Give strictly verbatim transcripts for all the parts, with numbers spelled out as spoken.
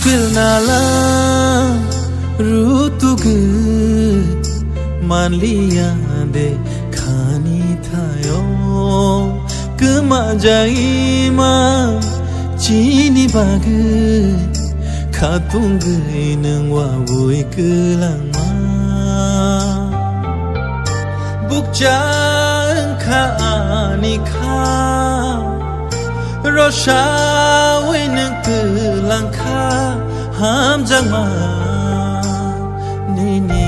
Nala rutugwi manliya de khani thayo kwma jaima chini bagwi khatungwi nwng wabwi kwlangma. Bukcha wngkha ani kha, rosawi nwng twlangkha hamjakma nini.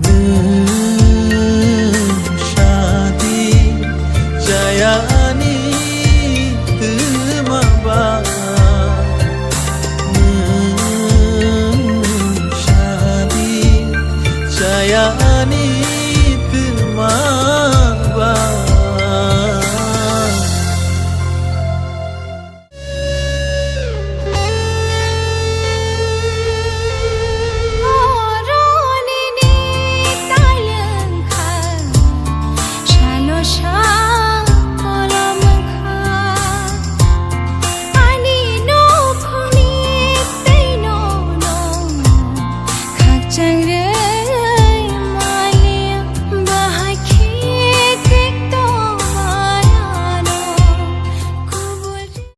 Nwng sadi chaya ani twma ba. Nwng sadi chaya ani